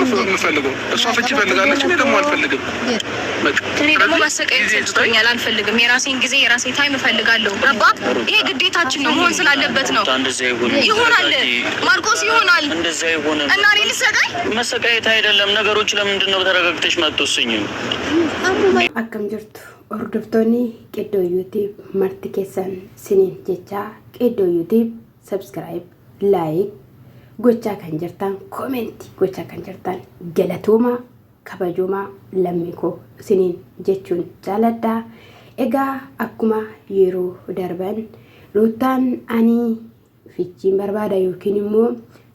ነው የምፈልገው። እሷ ፍቺ ፈልጋለች፣ እኔ ደግሞ አልፈልግም። እኔ ደግሞ ማሰቃየት ሰልችቶኛል፣ አልፈልግም። የራሴን ጊዜ የራሴ time እፈልጋለሁ። ገባ? ይሄ ግዴታችን ነው፣ መሆን ስላለበት ነው። ይሆናል፣ ማርቆስ ይሆናል። እና እኔ ልሰቃይ? መሰቃየት አይደለም። ነገሮች ለምንድን ነው ተረጋግተሽ ማትወስኝም? Akkam jirtu hordoftoonni Qiddoo YouTube marti keessan siniin jecha Qiddoo YouTube subscribe, like gochaa kan jirtan, comment gochaa kan jirtan galatoomaa kabajoomaa lammii koo siniin jechuun jaaladha. Egaa akkuma yeroo darban Ruuttaan ani fichiin barbaada yookiin immoo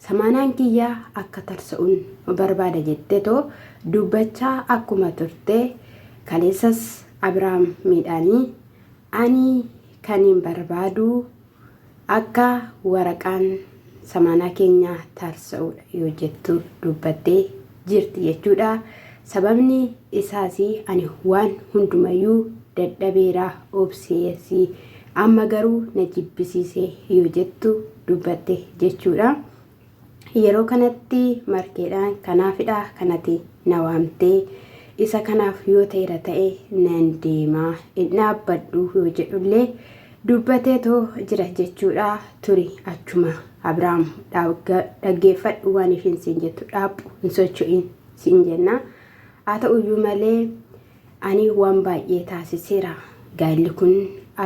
samaanaan kiyyaa akka tarsa'uun barbaada jetteetoo dubbachaa akkuma turte kaleessas Abiraam miidhaanii ani kanin barbaadu akka waraqaan samaanaa keenya tarsa'uudha yoo jettu dubbattee jirti jechuudha. Sababni isaas ani waan hundumayyuu dadhabeera obseesi amma garuu na jibbisiise yoo jettu dubbatte jechuudha. Yeroo kanatti markeedhaan kanaafidha kanati na waamtee isa kanaaf yoo ta'eera ta'e nan deemaa hin dhaabbadhu yoo jedhullee dubbateetoo jira jechuudha. Turi achuma Abiraam dhaggeeffadhu waan ishiin siin jettu dhaabbu hin socho'in siin jenna. Haa ta'uyyuu malee ani waan baay'ee taasiseera gaa'elli kun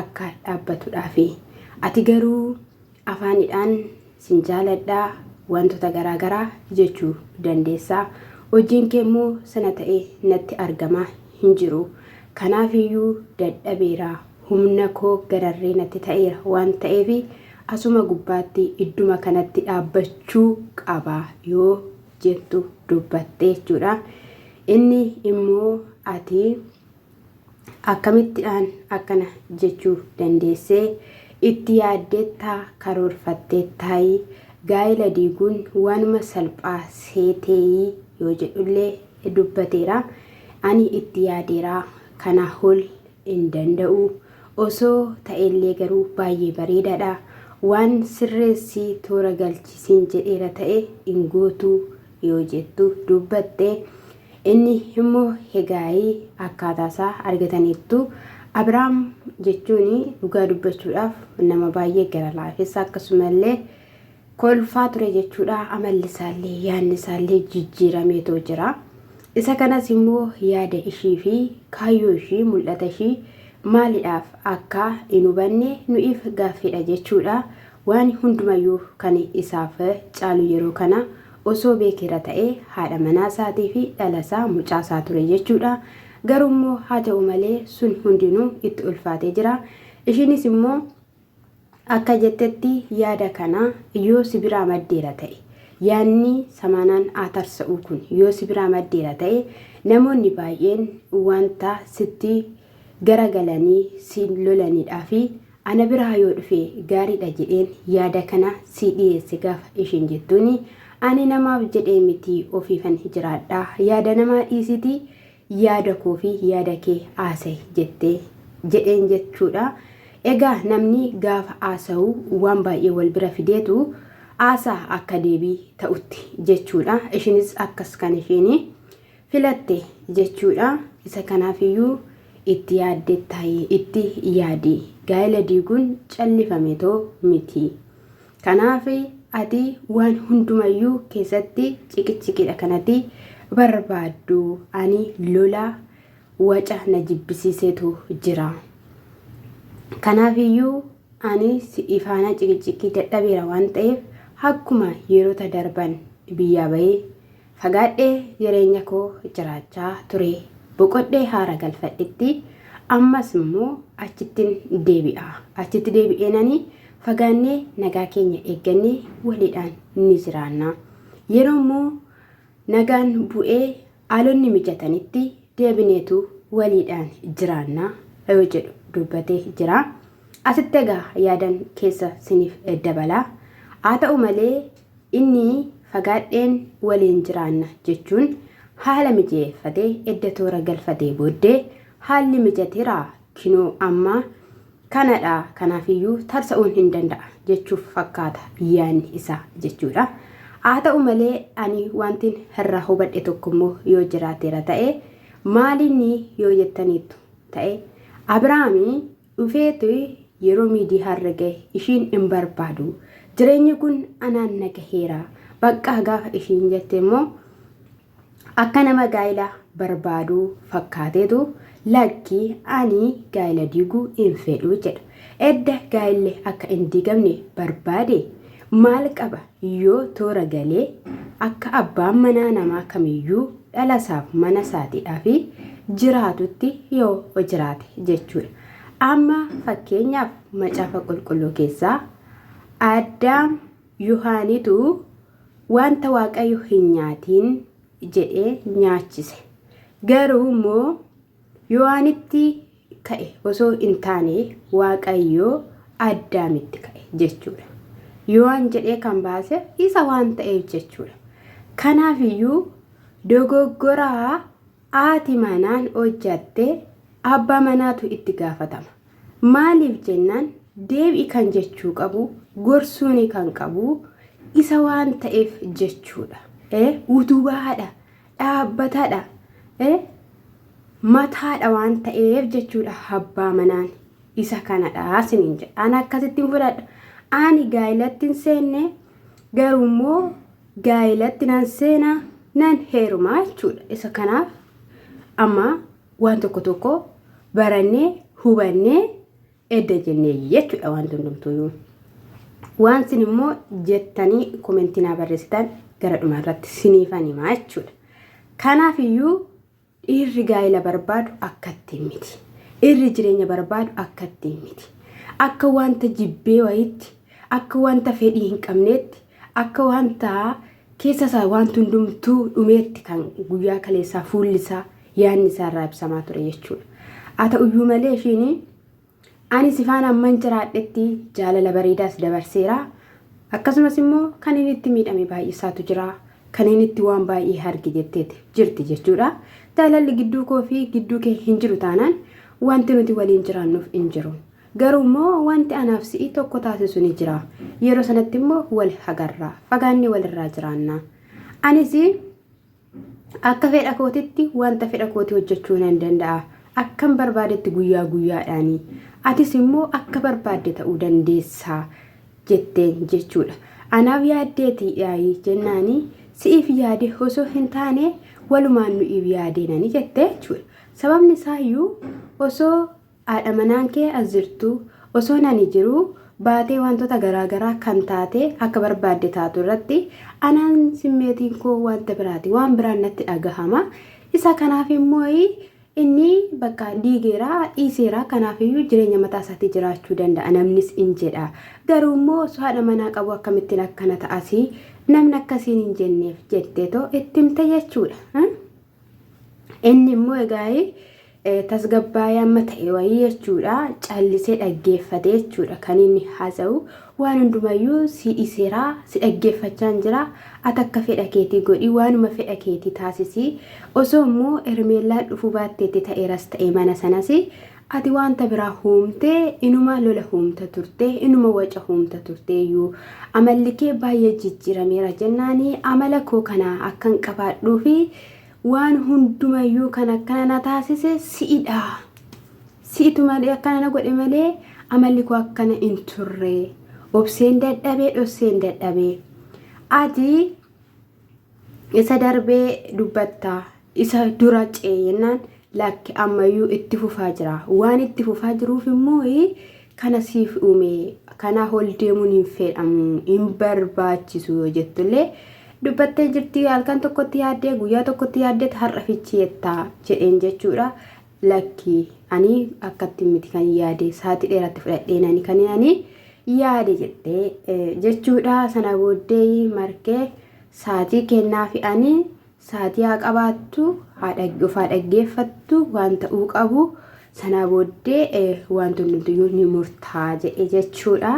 akka dhaabbatuudhaafi. Ati garuu afaanidhaan sin jaaladhaa wantoota garaagaraa jechuu dandeessa. Hojiin kee immoo sana ta'ee natti argamaa hin jiru. Kanaafiyyuu dadhabeera humna koo gararree natti ta'eera waan ta'eef asuma gubbaatti idduma kanatti dhaabbachuu qaba yoo jettu dubbatte jechuudha. Inni immoo ati akkamittiidhaan akkana jechuu dandeessee itti yaaddeettaa karoorfatteettaayii gaa'ela diiguun waanuma salphaa seeteeyii yoo jedhullee dubbateera. Ani itti yaadeera kana ol hin danda'u osoo ta'ellee garuu baay'ee bareedaadha. Waan sirreessii toora galchisiin jedheera ta'e hin gootu yoo jettu dubbatte. Inni immoo egaayii akkaataasaa argataniittu Abiraam jechuun dhugaa dubbachuudhaaf nama baay'ee gara laafessa akkasumallee kolfaa ture jechuudha. Amalli isaallee yaadni isaallee jijjiirameetoo jira. Isa kanas immoo yaada ishii fi kaayyoo ishii mul'ata ishii maalidhaaf akka hin hubanne nu'iif gaaffiidha jechuudha. Waan hundumayyuu kan isaaf caalu yeroo kana osoo beekeera ta'ee haadha manaa isaatii fi dhala isaa mucaa isaa ture jechuudha. Garuu immoo haa ta'u malee sun hundinuu itti ulfaatee jira. Ishiinis immoo akka jettetti yaada kana yoo si biraa maddeera ta'e yaadni samaanaan haa tarsa'uu kun yoo si biraa maddeera ta'e namoonni baay'een wanta sitti garagalanii si lolaniidhaa fi ana biraa yoo dhufe gaariidha jedheen yaada kana si dhiyeesse gaafa ishiin jettuuni ani namaaf jedhee miti ofiifan jiraadha yaada namaa dhiisitii yaada koo fi yaada kee haasa'i jettee jedheen jechuudha. Egaa namni gaafa haasa'u waan baay'ee wal bira fideetu haasaa akka deebii ta'utti jechuudha. Ishinis akkas kan isheen filatte jechuudha. Isa kanaafiyyuu itti yaadde taa'ee itti yaadi. Gaa'ela diiguun callifametoo miti. Kanaaf ati waan hundumayyuu keessatti ciqiciqidha kanati barbaaddu. Ani lola waca na jibbisiisetu jira. Kanaafiyyuu ani si ifaana ciqiciqii dadhabeera waan ta'eef akkuma yeroota darban biyyaa bahee fagaadhee jireenya koo jiraachaa ture boqodhee haara galfadhetti ammas immoo achittin deebi'a. Achitti deebi'eenani fagaannee nagaa keenya eeggannee waliidhaan ni jiraanna. Yeroo immoo nagaan bu'ee haalonni mijatanitti deebineetu waliidhaan jiraanna yoo jedhu dubbatee jira. Asitti egaa yaadan keessa siniif dabala. Haa ta'u malee inni fagaadheen waliin jiraanna jechuun haala mijeeffatee edda toora galfatee booddee haalli mijateera kinoo amma kanadha kanaafiyyuu tarsa'uun hin danda'a jechuuf fakkaata yaanni isaa jechuudha. Haa ta'u malee ani wantin irraa hubadhe tokko immoo yoo jiraateera ta'e maalinni yoo jettaniittu ta'e Abiraami dhufeetu yeroo miidiyaarra gahe ishiin hin barbaadu. Jireenyi kun anaan na gaheera. Baqqaa gaafa ishiin jette immoo akka nama gaa'ila barbaaduu fakkaateetu lakki ani gaa'ila diiguu hin fedhu jedha. Edda gaa'illi akka hin diigamne barbaade maal qaba yoo toora galee akka abbaan manaa namaa kamiyyuu dhalasaaf mana isaatiidhaaf jiraatutti yoo jiraate jechuudha. Amma fakkeenyaaf macaafa qulqulluu keessaa Addaam Yohaanitu wanta Waaqayyo hin nyaatiin jedhee nyaachise. Garuu immoo Yohaanitti ka'e osoo hin taane Waaqayyo Addaamitti ka'e jechuudha. Yohaan jedhee kan baase isa waan ta'eef jechuudha. Kanaaf iyyuu dogoggoraa haati manaan hojjatte abbaa manaatu itti gaafatama. Maaliif jennaan deebi'i kan jechuu qabu gorsuuni kan qabu isa waan ta'eef jechuudha. Utubaadha, dhaabbataadha, mataadha waan ta'eef jechuudha abbaa manaan isa kanadha siniin jedha. Ani akkasittiin fudhadha. Ani gaa'ilatti hin seenne garuu immoo gaa'ilatti nan seena nan heeruma jechuudha. Isa kanaaf amma waan tokko tokko barannee hubannee edda jennee jechuudha wanti hundumtuyyuu. Waan sin immoo jettanii komentii naa barreessitan gara dhumaa irratti siniifan himaa jechuudha. Kanaaf iyyuu dhiirri gaa'ela barbaadu akkatti miti. Dhiirri jireenya barbaadu akkatti miti. Akka wanta jibbee wayiitti, akka wanta fedhii hin qabneetti, akka wanta keessa isaa wanti hundumtuu dhumeetti kan guyyaa kaleessaa fuulli isaa yaadni isaa irraa ibsamaa ture jechuudha. Haa ta'uyyuu malee ishiin ani si faana amman jiraadhetti jaalala bareedaas dabarseera. Akkasumas immoo kan inni itti miidhame baay'isaatu jira. Kan inni itti waan baay'ee arge jetteeti jirti jechuudha. Jaalalli gidduu koo fi gidduu kee hin jiru taanaan wanti nuti waliin jiraannuuf hin jiru. Garuu immoo wanti anaaf si'i tokko taasisu ni jira. Yeroo sanatti immoo wal agarra. Fagaannee walirraa jiraanna. Anis akka fedha kootitti wanta fedha kootii hojjechuu nan danda'a. Akkan barbaadetti guyyaa guyyaadhaani. Atis immoo akka barbaadde ta'uu dandeessa jetteen jechuudha. Anaaf yaaddeeti yaayii jennaani si'iif yaade osoo hin taane walumaan nu'iif yaadeenani jette jechuudha. Sababni isaayyuu osoo haadha manaan kee as jirtu osoon ani jiruu baatee wantoota garaagaraa kan taate akka barbaadde taatu irratti anaan simmeetiin koo wanta biraati waan biraan natti dhagahama. Isa kanaaf immoo inni bakka diigeera dhiiseera kanaaf iyyuu jireenya mataa isaatii jiraachuu danda'a namnis in jedha. Garuu immoo osoo haadha manaa qabu akkamittiin akkana ta'asii namni akkasiin hin jenneef jetteetoo itti himte jechuudha. Inni immoo egaa tasgabbaa'ee amma ta'e wayii jechuudha. Callisee dhaggeeffate jechuudha kan inni haasa'u. Waan hundumayyuu si dhiseera, si dhaggeeffachaan jira. Ati akka fedha keetii godhi, waanuma fedha keetii taasisi. Osoo immoo Hermeellaan dhufuu baatteetti ta'eeras ta'e mana sanas ati wanta biraa huumtee inuma lola huumta turte, inuma waca huumta turteeyyuu. Amalli kee baay'ee jijjiirameera jennaani amala koo kana akkan qabaadhuu fi waan hundumayyuu kan akkana na taasise si'idha. Si'itu malee akkana na godhe malee amalli koo akkana hin turre. Obseen dadhabee dhosseen dadhabee. Ati isa darbee dubbatta isa dura ce'e jennaan lakki ammayyuu itti fufaa jira. Waan itti fufaa jiruuf immoo kana siif uume kanaa ol deemuun hin fedhamu hin barbaachisu yoo jettullee dubbattee jirti halkan tokkotti yaaddee guyyaa tokkotti yaaddeet har'a fichi jettaa jedheen jechuudha. Lakki ani akkatti miti kan yaade sa'aatii dheeraatti fudhadheen ani kan ani yaade jettee jechuudha. Sana booddee markee sa'aatii kennaafi ani sa'aatii haa qabaattu of haa dhaggeeffattu waan ta'uu qabu sanaa booddee wanti hundumtiyyuu ni murtaa jedhe jechuudha.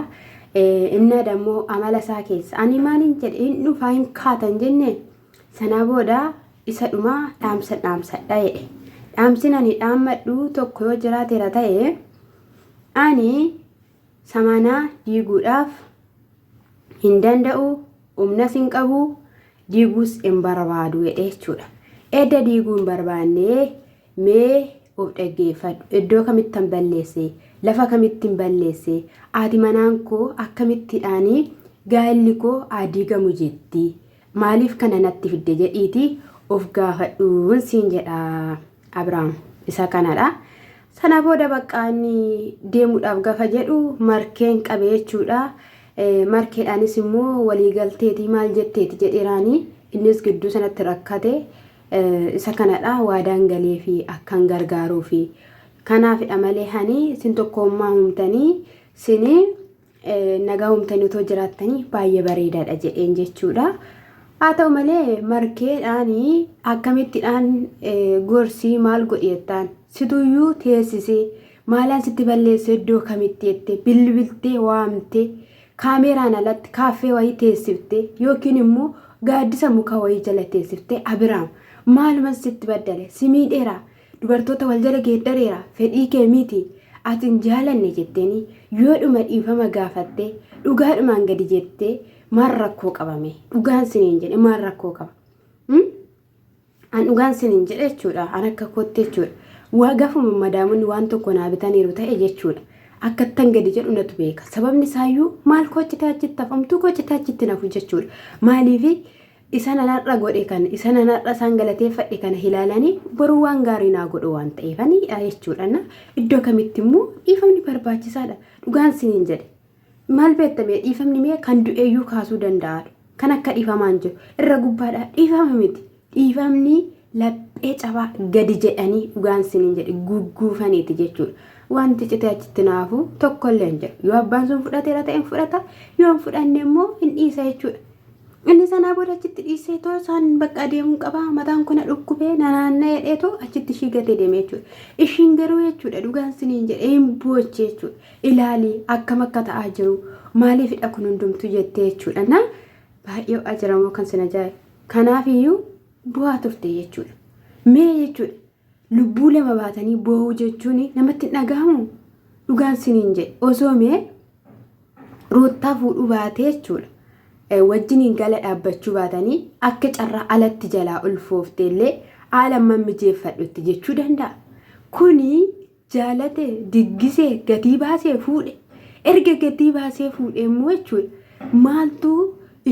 Inni dammoo amala isaa keessa ani maaliin jedhe hin dhufaa hin kaatan jenne sanaa booda isa dhumaa dhaamsa dhaamsadha jedhe. Dhaamsin ani dhaammadhu tokko yoo jiraateera ta'e ani samanaa diiguudhaaf hin danda'u. Humnas hin qabu diiguus hin barbaadu jedhe jechuudha. Edda diiguu hin barbaanne mee of dhaggeeffadhu. Iddoo kamittan balleesse? Lafa kamittin balleesse? Haati manaan koo akkamittidhaanii gaa'elli koo haa diigamu jetti? Maaliif kana natti fidde jedhiitii of gaafadhuun siin jedha Abrahaam. Isa kanadha. Sana booda bakka inni deemuudhaaf gafa jedhu markeen qabe jechuudha. Markeedhaanis immoo waliigalteetii maal jetteeti jedheeraanii innis gidduu sanatti rakkate. Isa kanadha waadaan galee fi akkan gargaaruu fi kanaafidha malee hani isin tokkoommaa humtanii sini nagaa humtanii otoo jiraattanii baay'ee bareedaadha jedheen jechuudha. Haa ta'u malee markeedhaan akkamittidhaan gorsii maal godhi jettaan situyyuu teessisee maalaan sitti balleessee iddoo kamitti jettee bilbiltee waamtee kaameeraan alatti kaaffee wayii teessiftee yookiin immoo gaaddisa muka wayii jala teessiftee Abiraam maaluman sitti baddale si miidheera dubartoota wal jala geeddareera fedhii kee miti ati hin jaalanne jetteeni yoodhuma dhiifama gaafattee dhugaadhumaan gadi jettee maal rakkoo qabame dhugaan siniin jedhe maal rakkoo qaba. An dhugaan siniin jedhe jechuudha an akka kootti jechuudha. Waa gafuma madaamonni waan tokko naa bitaniiru ta'e jechuudha. Akka ittan gadi jedhu natu beeka. Sababni isaayyuu maal koo achitti achitti hafamtuu koo achitti achitti nafu jechuudha. Maaliif isa nan har'a godhe kana isa nan har'a isaan galateeffadhe kana ilaalanii boruu waan gaarii naa godhu waan ta'eefani jechuudha. Iddoo kamitti immoo dhiifamni barbaachisaadha. Dhugaan siniin jedhe. Maal beekta mee dhiifamni mee kan du'eeyyuu kaasuu danda'a. Kan akka dhiifamaan jiru irra gubbaadha dhiifama miti. Dhiifamni laphee cabaa gadi jedhanii dhugaan siniin jedhe gugguufaniiti jechuudha. Wanti citee achitti naafu tokkollee hin jiru. Yoo abbaan sun fudhateera ta'e hin fudhata yoo hin fudhanne immoo hin dhiisa jechuudha. Inni sanaa booda achitti dhiisee too isaan bakka adeemuu qaba mataan kun na dhukkubee na naanna'ee dheetoo achitti ishii gatee deeme jechuudha. Ishiin garuu jechuudha dhugaan siniin jedhe hin booche jechuudha. Ilaali akkam akka ta'aa jiru maaliifidha kun hundumtuu jettee jechuudha. Na baay'ee ho'aa jiramoo kan sin ajaa'ibu. Kanaaf iyyuu bu'aa turte jechuudha. Mee jechuudha lubbuu lama baatanii boo'uu jechuun namatti hin dhaga'amu dhugaan siniin jedhe osoo mee ruuttaa fuudhuu baatee jechuudha. Wajjiniin gala dhaabbachuu baatanii akka carraa alatti jalaa ulfoofte illee haala amman mijeeffadhutti jechuu danda'a. Kuni jaalate diggisee gatii baasee fuudhe. Erga gatii baasee fuudhe immoo jechuudha maaltu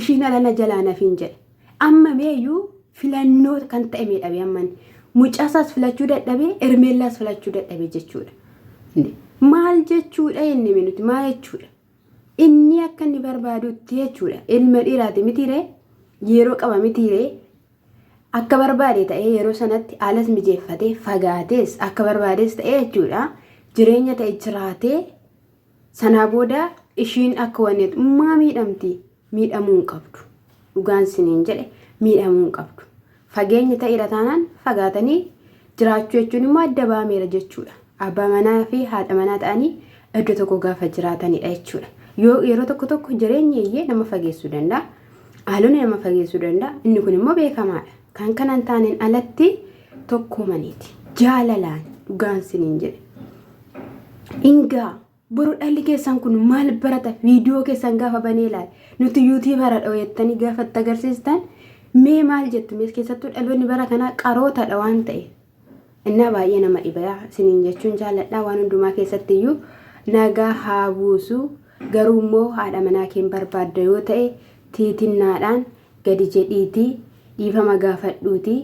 ishiin alana jalaa nafiin jedhe. Amma meeyyuu filannoo kan ta'e mee dhabe amman mucaasaas filachuu dadhabee ermeellaas filachuu dadhabe jechuudha. Maal jechuudha inni nuti maal jechuudha? Inni akka inni barbaadutti jechuudha. Ilma dhiiraati mitiiree yeroo qaba mitiiree akka barbaade ta'ee yeroo sanatti haalas mijeeffatee fagaatees akka barbaades ta'ee jechuudha. Jireenya ta'e jiraatee sanaa booda ishiin akka wanni maa miidhamti miidhamuu hin qabdu. Dhugaan siniin jedhe miidhamuu hin qabdu. Fageenya ta'eera taanaan fagaatanii jiraachuu jechuun immoo adda ba'ameera jechuudha. Abbaa manaa fi haadha manaa ta'anii iddoo tokko gaafa jiraatanidha jechuudha. Yoo yeroo tokko tokko jireenyi eeyyee nama fageessuu danda'a. Haalonni nama fageessuu danda'a. Inni kun immoo beekamaadha. Kan kana hin taaneen alatti tokkoomaniiti. Jaalalaan dhugaan siniin jedhe. Ingaa Boru dhalli keessan kun maal barata viidiyoo keessan gaafa banee ilaale nuti yuutuubara dha jettanii gaafa itti agarsiistan mee maal jettu mee keessattuu dhaloonni bara kanaa qarootadha waan ta'e innaa baay'ee nama dhiba isiniin jechuun jaalladha waan hundumaa keessatti iyyuu nagaa haa buusu garuu immoo haadha manaa keen barbaadda yoo ta'e tiitinnaadhaan gadi jedhiitii dhiifama gaafadhuutii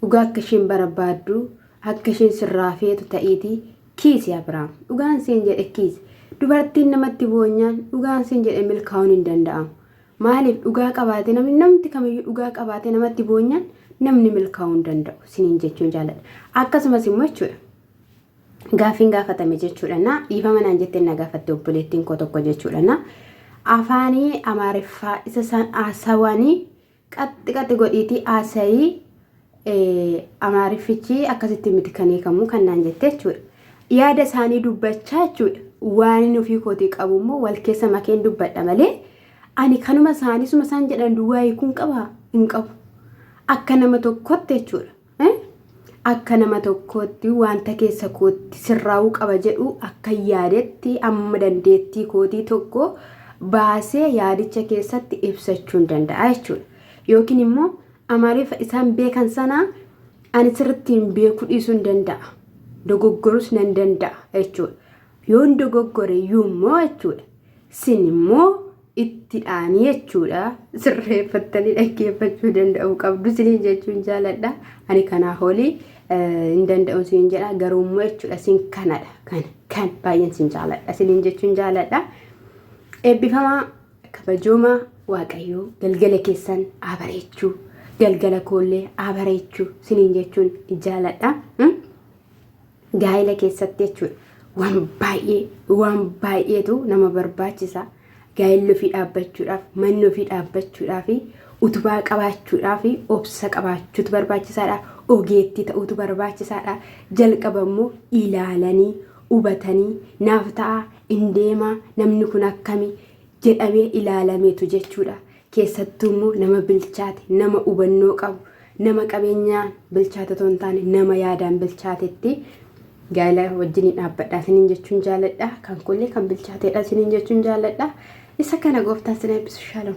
dhugaa akka isheen barbaaddu Akka isheen sirraa feetu ta'iitii kiisi Abiraam. Dhugaan siin jedhe kiisi. Dubartiin namatti boonyaan dhugaan siin jedhe milkaa'uun hin danda'amu. Maaliif dhugaa qabaatee namni namti kamiyyuu dhugaa qabaatee namatti boonyaan namni milkaa'uu hin danda'u siniin jechuun jaalladha. Akkasumas immoo jechuudha. Gaaffiin gaafatame jechuudha na dhiifama naan jettee na gaafatte obboleettiin koo tokko jechuudha na afaanii amaariffaa isa isaan haasawanii Qaxxi qaxxi godhiitii haasa'ii Amaariffichi akkasitti miti kan hiikamu kan naan jette jechuudha. Yaada isaanii dubbachaa jechuudha. Waan inni ofii kootii qabu immoo wal keessa makeen dubbadha malee ani kanuma isaanii suma isaan jedhan duwwaa hiikuun qaba hin qabu. Akka nama tokkotti jechuudha. Akka nama tokkootti wanta keessa kootti sirraa'uu qaba jedhu akka yaadetti amma dandeettii kootii tokko baasee yaadicha keessatti ibsachuu hin danda'a jechuudha. Yookiin immoo Amaariffa isaan beekan sana ani sirriitti hin beekuu dhiisuu hin danda'a. Dogoggorus nan danda'a jechuudha. Yoon dogoggore iyyuu immoo jechuudha. Sin immoo itti dhaanii jechuudha. Sirreeffattanii dhaggeeffachuu danda'uu qabdu isiniin jechuun jaaladha. Ani kanaa olii hin danda'u isiniin jedha. Garuu immoo jechuudha sin kanadha. Kana kan baay'een sin jaaladha isiniin jechuun jaaladha. Eebbifamaa kabajoomaa Waaqayyoo galgala keessan haa bareechuu galgala koollee haa bareechuu isiniin jechuun jaaladha. Gaa'ela keessatti jechuudha waan baay'ee waan baay'eetu nama barbaachisa. Gaa'elli ofii dhaabbachuudhaaf manni ofii dhaabbachuudhaaf utubaa qabaachuudhaaf obsa qabaachuutu barbaachisaadha. Ogeettii ta'uutu barbaachisaadha. Jalqaba immoo ilaalanii hubatanii naaf ta'a hin deemaa namni kun akkami jedhamee ilaalameetu jechuudha. Keessattuu immoo nama bilchaate, nama hubannoo qabu, nama qabeenyaan bilchaate otoo hin taane nama yaadaan bilchaatetti gaa'ela wajjin dhaabbadha isiniin jechuun jaaladha. Kan kullee kan bilchaateedha isiniin jechuun jaaladha. Isa kana gooftaan sin eebbisu. Shalom.